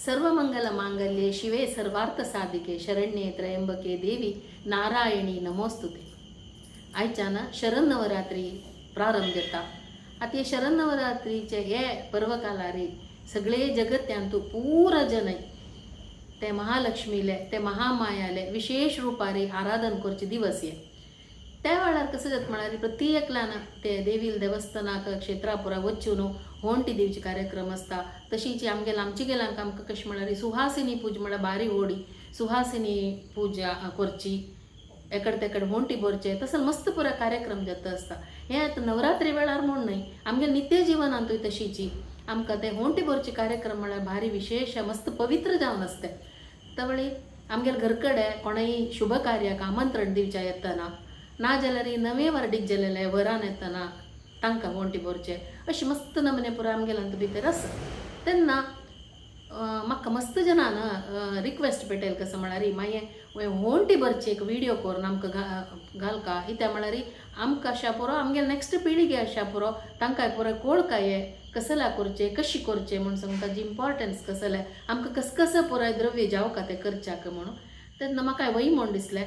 ಸರ್ವಮಂಗಲ ಮಾಂಗಲ್ಯೆ ಶಿವೆ ಸರ್ವಾರ್ಥ ಸಾಧಿಕೆ ಶರಣ್ಯೆ ತ್ರಯಂಬಕೆ ದೇವಿ ನಾರಾಯಣಿ ನಮೋಸ್ತುತೆ. आयच्यान शरन्नवरात्री प्रारंभ जाता. आतां हे शरन्नवरात्रीचे हे पर्वकालारी सगळे जगत्यांतू पूरा जनय ते महालक्ष्मीले, ते महामायाले विशेष रुपारी आराधन करचे दिवस हे. त्या वेळार कसं जाता म्हळ्यार प्रति एकल्यान ते देवील देवस्थानाक क्षेत्रापुरा वचून होंटी दिवचे कार्यक्रम आसता. तशीच आमगेले आमचे गेल्यांक आमकां कशें म्हळ्यार सुहासिनी पूजा म्हळ्यार बारी होडी सुहासिनी पूजा करची, एकडे तेकडे होंटी भरचे, तसो मस्त पुरो कार्यक्रम जाता आसता. हें आतां नवरात्री वेळार म्हूण न्हय, आमगे नित्य जिवनांतूय तशीची आमकां ते होंटी भरचे कार्यक्रम म्हळ्यार भारी विशेश मस्त पवित्र जावन आसता. तवळी आमगेले घर कडेन कोणाय शुभ कार्याक आमंत्रण दिवच्या येतना, ना जाल्यार नवे वार्डीक गेलेले वरान येतना तांकां होंटी भरचे, अशें मस्त नमुने पुरो आमगेल्यांत भितर आसा. तेन्ना म्हाका मस्त जनान रिक्वेस्ट पेटयल कसं म्हळ्यार मागीर होंटी भरची एक विडियो करून आमकां घालका. कित्याक म्हळ्यार आमकां अशा पुरो, आमगे नेक्स्ट पिळगे अशा पुरो, तांकां पुरो कोळकाये कसल्या करचें, कशी करचें म्हूण सांगून ताजी इम्पॉर्टन्स कसलें, आमकां कस कसं पुराय द्रव्य जावका तें करच्याक म्हणून. तेन्ना म्हाका वय म्हूण दिसलें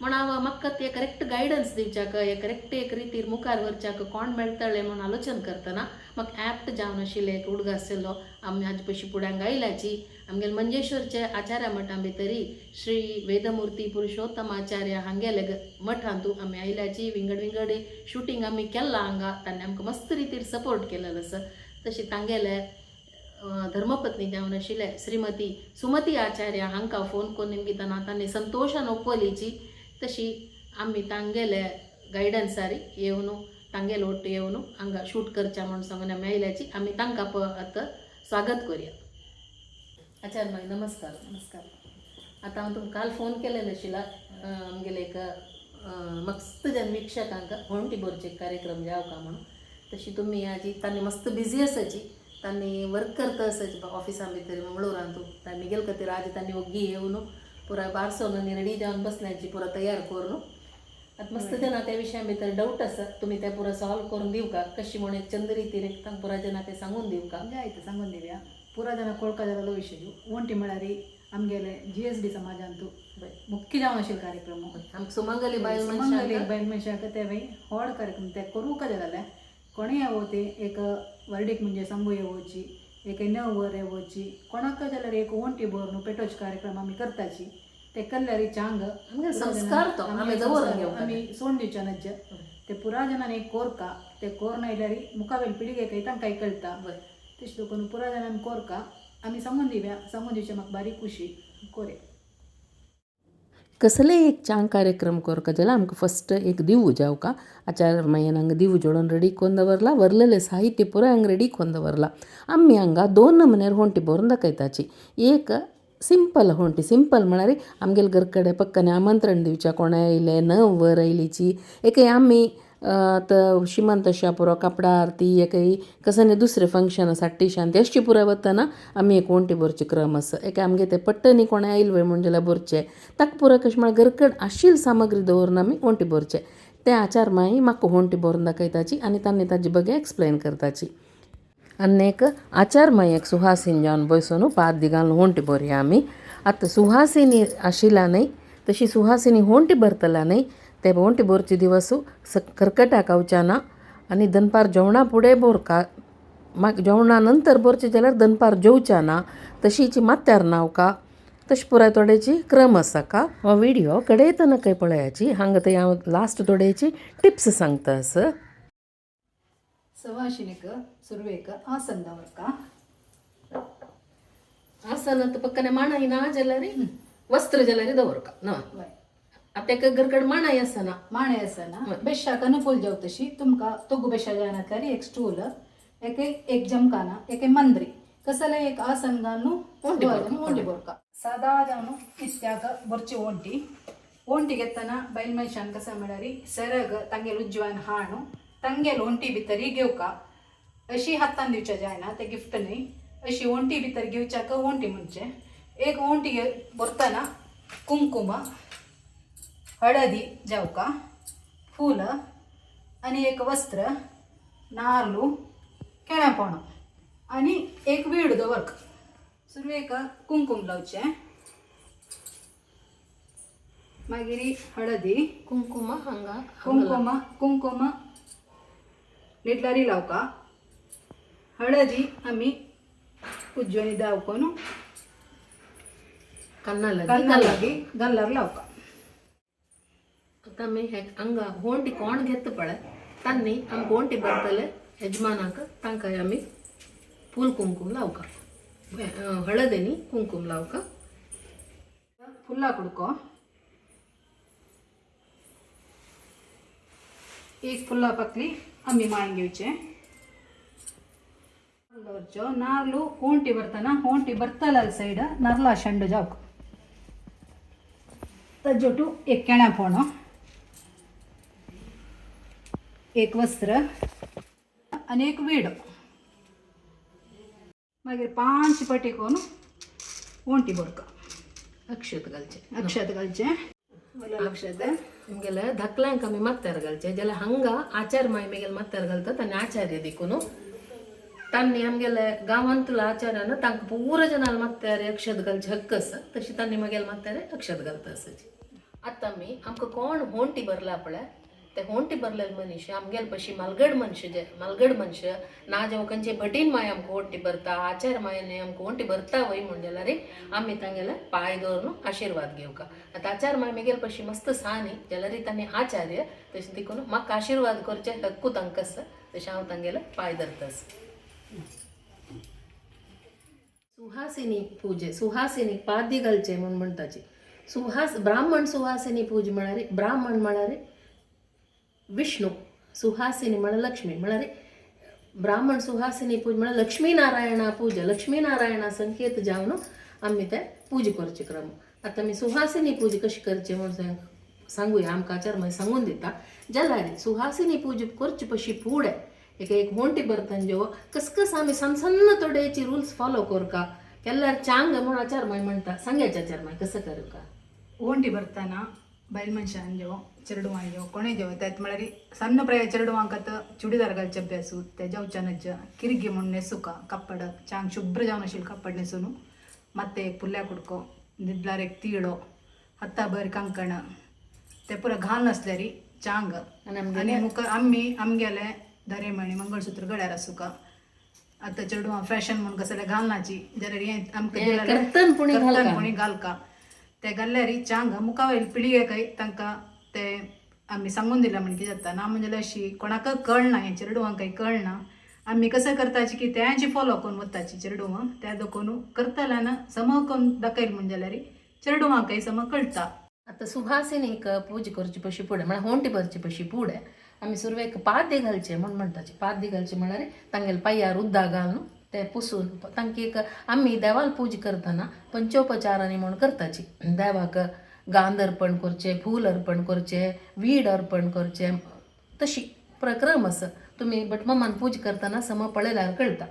म्हण हांव म्हाका ते करेक्ट गायडन्स दिवच्याक, एक करेक्ट एक रितीर मुखार व्हरच्याक कोण मेळटलें म्हूण आलोचन करतना म्हाका एप्ट जावन आशिल्लें एक हुडग आशिल्लो. आमी हाजे पयशीं फुड्यांक आयल्याची आमगेले मंजेश्वरचे आचार्य मठां भितरी श्री वेदमूर्ती पुरुषोत्तम आचार्य हांगेले मठांतू आमी आयल्याची. विंगड विंगड शुटींग आमी केल्लां हांगा. तांणी आमकां मस्त रितीर सपोर्ट केलेलो आसा. तशें तांगेले धर्मपत्नी जावन आशिल्ले श्रीमती सुमती आचार्य हांकां फोन करून निमगितना तांणी संतोशान ओपलीची. तशी आमी तांगेले गायडन्सारी येवन, तांगेले ಒಟ್ಟು येवन हांगा शूट करच्या म्हूण सांगून आमी आयल्याची. आमी तांकां आतां स्वागत करुया. आचार्य माई, नमस्कार. नमस्कार. आतां हांव तुमकां काल फोन केलेलो आशिल्ला, आमगेले एक मस्त जन वीक्षकांक होंटी भरचे कार्यक्रम जावका म्हणून. तशी तुमी आजी तांणी मस्त बिजी आसाची, तांणी वर्क करता आसाची ऑफिसान भितर मंगळुरांतू. तांणी गेल खातीर आजी तांणी ओग्गी येवन पुराय बारसोन आनी रेडी जावन बसल्याची पुरो तयार करून. आतां मस्त जना त्या विशया भितर डावट आसा, तुमी ते पुरो सॉल्व करून दिवका कशी म्हूण एक चंद रितीन एक तांकां पुरा जना ते सांगून दिवका. आಯ್ತು, सांगून दिवया. पुरा ಜನ कोळका जालेलो विशय. ओंटी म्हळ्यार आमगेले जीएसडी समाजांतू मुख्य जावन आशिल्लो कार्यक्रम. आमकां सुमंगली बायल सुमंगली मनशांक बायल मनशाक ते बाई व्हड कार्यक्रम ते करूंक जाय. कोणूय येवो ते एक वर्डीक म्हणजे सांगू येवची, एक णव वर येवची, कोणाक जाल्यार एक ओंटी भरून पेटोवचे कार्यक्रम आमी करताची. ते कल्ल्यारी चांग आमगे संस्कार तो आमी दवरून घेवपाक. आमी सोडून दिवच्या नज्ज. ते पुरा जणांनी एक कोरका ते कोर आयल्यार मुखावेल पिळगेक तांकां कळटा. तशें देखून पुरा जाणांनी कोरका आमी सांगून दिवया. सांगून दिवचे म्हाका बारीक खुशी कोरे. कसलेय एक चांग कार्यक्रम करका जाल्यार आमकां फस्ट एक दिवू जावका. आचार्य मायन हांगा दिवू जोडून रेडी करून दवरला, वरलेले साहित्य पुराय हांगा रेडी करून दवरला. आमी हांगा दोन नमुन्यार होंटी भरून दाखयताची. एक सिंपल होंटी. सिंपल म्हळ्यार आमगेले घर कडेन पक्कने आमंत्रण दिवच्या कोणाय आयलें, नव वर आयलीची, एक आमी आतां शिमंत अशा पुरो कापडा आरती, एकय कसलें दुसरें फंक्शन आसा शांती अशी पुराय वतना आमी एक होंटी भरचे क्रम आसा. एक आमगे ते पट्टनी कोणें आयल वय म्हूण जाल्यार भरचें. ताका पुरो कशें म्हळ्यार घरकड आशिल्ली सामग्री दवरून आमी होंटी भरचें. ते आचार माई म्हाका होंटी भरून दाखयताची आनी तांणी ताजे बगे एक्सप्लेन करताची. आनी एक आचार माई एक सुहासिनी जावन बसून पाद्य घालून होंटी भरया आमी. आतां सुहासिनी आशिल्ल्या न्हय, तशी सुहासिनी होंटी भरतल्या न्हय, ते होंटी भरचे दिवस करकटा खावच्या ना आनी दनपार जेवणा फुडें भरका. मागीर जेवणा नंतर भरचें जाल्यार दनपार जेवच्या ना, तशीच माथ्यार न्हांवका, तशें पुराय थोडेची क्रम आसा का. हो विडियो कडेन खंय पळयाची. हांगा थंय हांव लास्ट थोडेची टिप्स सांगता आसा. सवाशिनीक सुरवेक आसन दवरका. आसन पक्कने माणाय ना जाल्यार वस्त्र जाल्यार दवरका ना. वय. आतां एका घरकड माणाय आसना. माणे आसना. बेशाक अनुकूल जाव तशी तुमकां तोगू बेशा जायनातल्यार एक स्टूल, एक एक जमखाना, एक मंद्री, कसले एक आसन घालून ओंटी बोरका. ओंटी बोरका. सादा जावन इत्याक बोरची ओंटी. ओंटी घेतना बैल मनशान कसं म्हळ्यार सरग तांगेल उज्जवान हाणू तांगेल ओंटी भितरी घेवका. अशी हातान दिवच्या जायना, ते गिफ्ट न्हय. अशी ओंटी भितर घेवच्याक ओंटी म्हणचे. एक ओंटी भरतना कुंकुम, हळदी जावका, फूल आनी एक वस्त्र, नार्लू, केळ्यापोणो आनी एक वीड दवरक. सुरवेक कुंकूम लावचें, मागीर हळदी, कुंकुम हांगा कुंकुम कुंकुम निटलारी लावका, हळदी आमी उज्ज्वनी दावकोन कन्ना कन्ना लागी गल्लार लावका. आतां आमी हे हांगा होंटी कोण घेता पळय तांणी आमकां होंटी भरतले यजमानाक तांकां आमी फूल कुंकूम लावका, हळद आनी कुंकूम लावका. फुल्ला कुडको एक फुल्ला पाकली आमी माळून घेवचे. दवरच्यो नार्लू होंटी भरतना होंटी भरतला सायड नारला शेंडो जावक तज्जोटू एक केण्या फोणो, एक वस्त्र आनी एक विडो. मागीर 5 पटी करून होंटी भरका. अक्षत घालचे, अक्षत घालचे, अक्षत आमगेले धाकल्यांक आमी मात्यार घालचे जाल्यार हांगा आचार माय मेगेले मात्यार घालतात आनी आचार्य देखून तांणी आमगेले गांवांतलो आचार्यान तांकां पुरो जनाल मात्यार अक्षत घालचे हक्क आसा, तशी तांणी मागेले मात्यार अक्षत घालता आसाची. आतां आमी आमकां कोण होंटी भरला पळय ते होंटी भरलेले मनीस आमगेले पशी मालगड मनश, जे मालगड मनश ना जेव खंयचे भटीन माय आमकां होंटी भरता, आचार मायने आमकां होंटी भरता वय म्हण जाल्यार आमी तांगेले पांय दवरून आशिर्वाद घेवका. आतां आचार माय मेगेले पशी मस्त सा न्ही जाल्यार तांणी आचार्य तशें देखून म्हाका आशिर्वाद करचे हक्कू तांकां आसा, तशें हांव तांगेले पांय धरता आसा. सुहासिनी पूजे, सुहासिनी पाद्य घालचे म्हूण म्हणटाची. सुहास ब्राह्मण सुहासिनी पूज म्हळ्यार ब्राह्मण म्हळ्यार विष्णू, सुहासिनी म्हळ्यार लक्ष्मी, म्हळ्यार ब्राह्मण सुहासिनी पूज म्हळ्यार लक्ष्मी नारायणा पूजा, लक्ष्मी नारायणा संकेत जावन आमी ते पूजा करचे क्रम. आतां आमी सुहासिनी पूजा कशी करची म्हूण सांगुया, आमकां आचार मागीर सांगून दिता. जाल्यार सुहासिनी पूजा करचे पशी फुडें एक एक होंटी भरतना जेव कस आमी सन्न सन्न थोडेची रुल्स फॉलो करका केल्यार चांग म्हूण आचार माय म्हणटा. सांग्याचे आचार माय कसं करूका? होंटी भरतना बायल मनशान जेव चेडवां जेव कोणें जेव त्यात म्हळ्यार सन्न प्राय चेडवांक आतां चुडीदार घालचे अभ्यासू ते जेवच्या नज्ज किरगी म्हूण न्हेसूका कप्पड चांग शुभ्र जावन आशिल्लें कप्पड न्हेसून मात्ते एक पुल्या कुडको, निदलार एक तिळो, हाताभर कंकण ते पुरो घाल नासल्यारी चांग. आनी मुखार आमी आमगेले दरेमणी मंगळसूत्र गळ्यार आसूका. आतां चेडवां फॅशन म्हूण कसले घालनाची जाल्यार हें आमकां कर्तन पुणी कर्तन पुणी घालका ते घाल्ल्यारी चांग मुखा वयले पिळगेकय तांकां ते आमी सांगून दिलां म्हण कितें जाता ना म्हणजे अशी कोणाक कळना हें चेडवांकय कळना. आमी कसं करताची की तेंची फॉलो करून वताची चेडवांक त्या देखून करतल्यान सम करून दाखयल म्हण जाल्यार चेडवांकय सम कळटा. आतां सुहासिनीक पूजा करची पशी फुडें म्हळ्यार होंटी भरची पशी फुडें आमी सुरवेक पाद्य घालचे म्हूण म्हणटाचे. पाद्य घालचे म्हळ्यार तांगेले पांयार उदक घालून ते पुसून तांकां एक आमी देवाल पूजा करतना पंचोपचारांनी म्हूण करताची. देवाक गांध अर्पण करचें, फूल अर्पण करचें, वीड अर्पण करचें, तशी प्रक्रम आसा. तुमी भटमामान पूजा करतना सम पळयल्यार कळटा.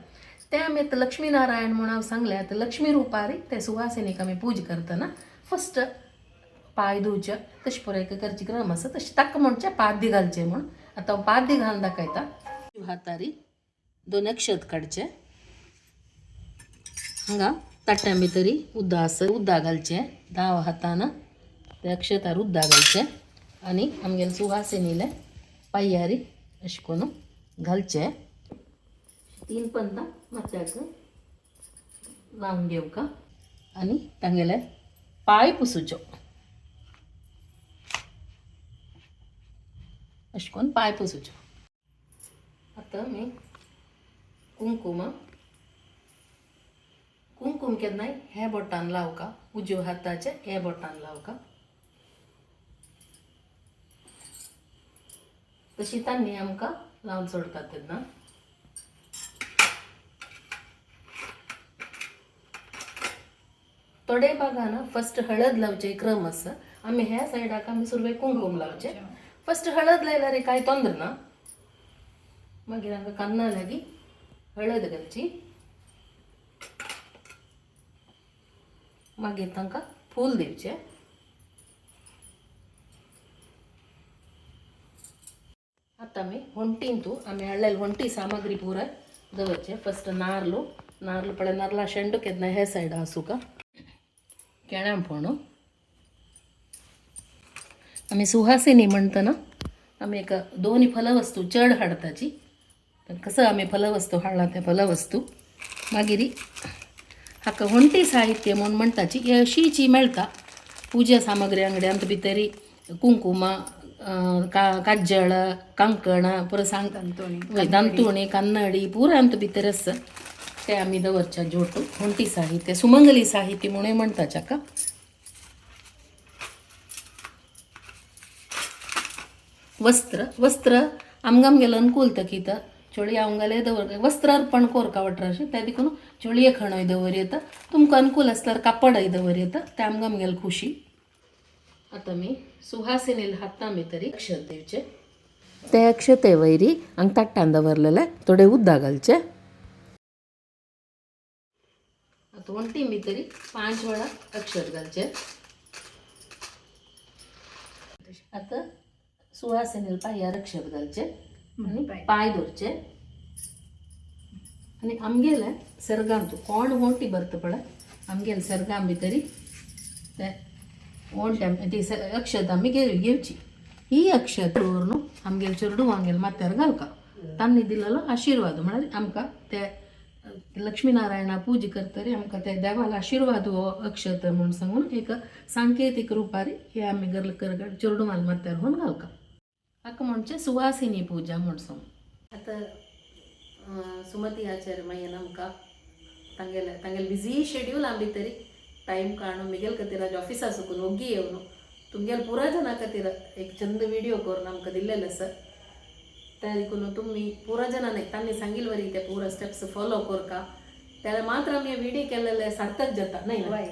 ते आमी आतां लक्ष्मी नारायण म्हूण हांव सांगलें. आतां लक्ष्मी रुपारी ते सुहासिनीक आमी पूजा करतना फस्ट पांय धुवचे तशें पुरो एक करची क्रम आसा. तशें ताका म्हणचें पाद्य घालचें म्हूण. आतां हांव पाद्य घालून दाखयता. हातारी 2 अक्षत काडचे, हांगा ताट्यां भितरी उदक आसा, उदक घालचें दाव हातान ते अक्षतार उदक घालचें आनी आमगेले सुहासिनीले पांयारी अशें करून घालचें. 3 पंदां माथ्याक लावन घेवका आनी तांगेले पांय पुसूच्यो अशें करून पांय पुसूच्यो. आतां आमी कुंकुम कुंकुम केन्नाय हे बोटान लावका, उजव्या हाताचे हे बोटान लावका. तशी तांणी आमकां लावन सोडतात तेन्ना. थोडे भागान फस्ट हळद लावचे क्रम आसा. आमी ह्या सायडाक आमी सुरवेक कुंकुम लावचे. फस्ट हळद लायल्यार कांय तोंदर ना. मागीर हांगा कान्ना लागीं हळद घालची, मागीर तांकां फूल दिवचें. आतां आमी होंटींतू आमी हाडलेले होंटी सामग्री पुराय दवरचें. फस्ट नार्लो, नारल पळय नारला शेंडो केन्ना हे सायडा आसूका केळ्यां फोणो आमी सुहासिनी म्हणटना आमी एक दोन फलवस्तू चड हाडताची. कसं आमी फलवस्तू हाडला ते फलवस्तू. मागीर हाका होंटी साहित्य म्हूण म्हणटाची ही अशीची मेळटा पुजा सामग्री अंगड्यांत भितरी कुंकुमा काजळ कांकणां पुरो सांग दांतुणी कन्नडी पुरो आमकां भितर आसा ते आमी दवरच्या जोटू होंटी साहित्य सुमंगली साहित्य म्हणून म्हणटाचे हाका. वस्त्र वस्त्र आमकां आमगेलो अनुकूल कितें चोळी आमगेले दवर वस्त्र अर्पण कोरका वटराशें तें देखून चोळये खणय दवर येता तुमकां अनुकूल आसल्यार कापडय दवर येता तें आमकां आमगेले खुशी. आतां आमी सुहासिनील हाता भितर अक्षत दिवचे ते अक्षते वयरी हांगा ताट्टान दवरलेले थोडे उदक घालचे. आतां वण्टी भितरी 5 वेळा अक्षत घालचे. आतां सुहासिनील पांयार अक्षत घालचे आनी पांय धरचे आनी आमगेले सर्गांत कोण वण्टी भरता पळय आमगेले सर्गां भितरी ते वण्टी ती अक्षत आमी घेवची. ही अक्षत दवरून आमगेले चेडूं आमगेले माथ्यार घालका तांणी दिलेलो आशिर्वाद म्हळ्यार आमकां ते लक्ष्मीनारायणा पूजा करतरी आमकां ते देवाला आशिर्वाद हो अक्षत म्हूण सांगून एक सांकेतीक रुपार हे आमी गरल कर चेडवान माथ्यार होवन घालका. हाका म्हणचे सुवासिनी पुजा म्हूण सांगून. आतां सुमती आचार्य मागीर आमकां तांगेले तांगेले बिजी शेड्यूल आमी भितरी टायम काडून मिगेल खातीर आज ऑफिसा सुकून ओग्गी येवन तुमगेले पुरा जना खातीर एक चंद व्हिडिओ करून आमकां दिल्लेले आसा. त्या देखून तुमी पुरा जणांनी तांणी सांगिल्ले वरी ते पुरा स्टेप्स फॉलो करका त्याला मात्र आमी व्हिडिओ केलेले सार्थक जाता न्हय. वय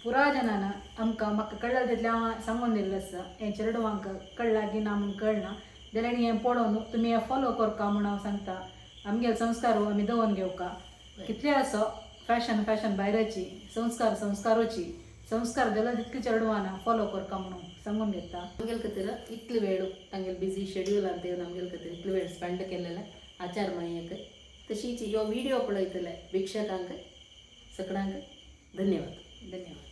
पुरा जनान आमकां म्हाका कळ्ळा तितलें हांव सांगून दिल्लें आसा हें चेडवांक कळ्ळा की ना म्हूण कळना जाल्यार हें पळोवन तुमी हें फॉलो करका म्हूण हांव सांगता. आमगेले संस्कार आमी दवरून घेवका कितले आसो फॅशन फॅशन भायराची संस्कार संस्कारोची संस्कार जाल्यार तितले चेडवान फॉलो करका म्हणून सांगून घेता. आमगेले खातीर इतले वेळ तांगेले बिजी शेड्युलान येवन आमगेले खातीर इतले वेळ स्पेंड केलेले आचार मायक तशीच ह्यो व्हिडिओ पळयतले भिक्षकांक सगळ्यांक धन्यवाद. धन्यवाद.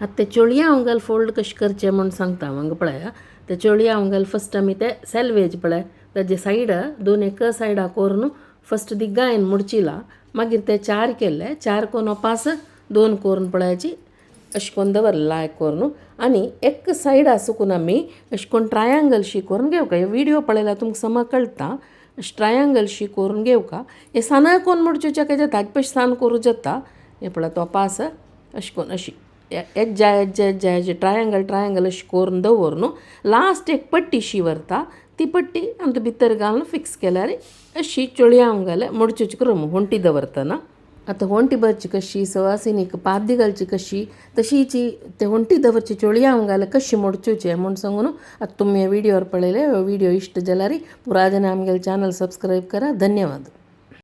आतां ते चोळया आंगाल फोल्ड कशें करचें म्हूण सांगता हांव पळय. ते चोळया आंगाल फस्ट आमी ते सेल्वेज पळय ताजे सायडा दोन एक सायडा करून फस्ट दिगायन मुडचिला मागीर ते 4 केले 4 कोन पास 2 करून पळयाची अशें करून दवरलें लायक करून आनी एक सायडा सुकून आमी अशें करून ट्रायांगल शी करून घेवका. हे व्हिडिओ पळयल्यार तुमकां समा कळटा. अशें ट्रायांगल शी करून घेवका. हे साना कोन मोडचे काय जाता ताजे पयशे सान करूं जाता. हे पळय तो पास अशें करून अशी एज्जा एज्जा एज्जा एज्जा ट्रायांगल ट्रायांगल अशें करून दवर न्हू. लास्ट एक पट्टी शी व्हरता ती पट्टी आमकां भितर घालून फिक्स केल्यार अशी चोळया घाले मोडच्यो करून होंटी दवरतना. आतां होंटी भरची कशी सवासिनीक पाद्य घालची कशी तशीच ते होंटी दवरची चोळया घाले कशी मोडच्योचे म्हूण सांगून आतां तुमी हे व्हिडियोर पळयले. हो व्हिडियो इश्ट जाल्यार पुरा जाणां आमगेले चॅनल सबस्क्रायब करा. धन्यवाद.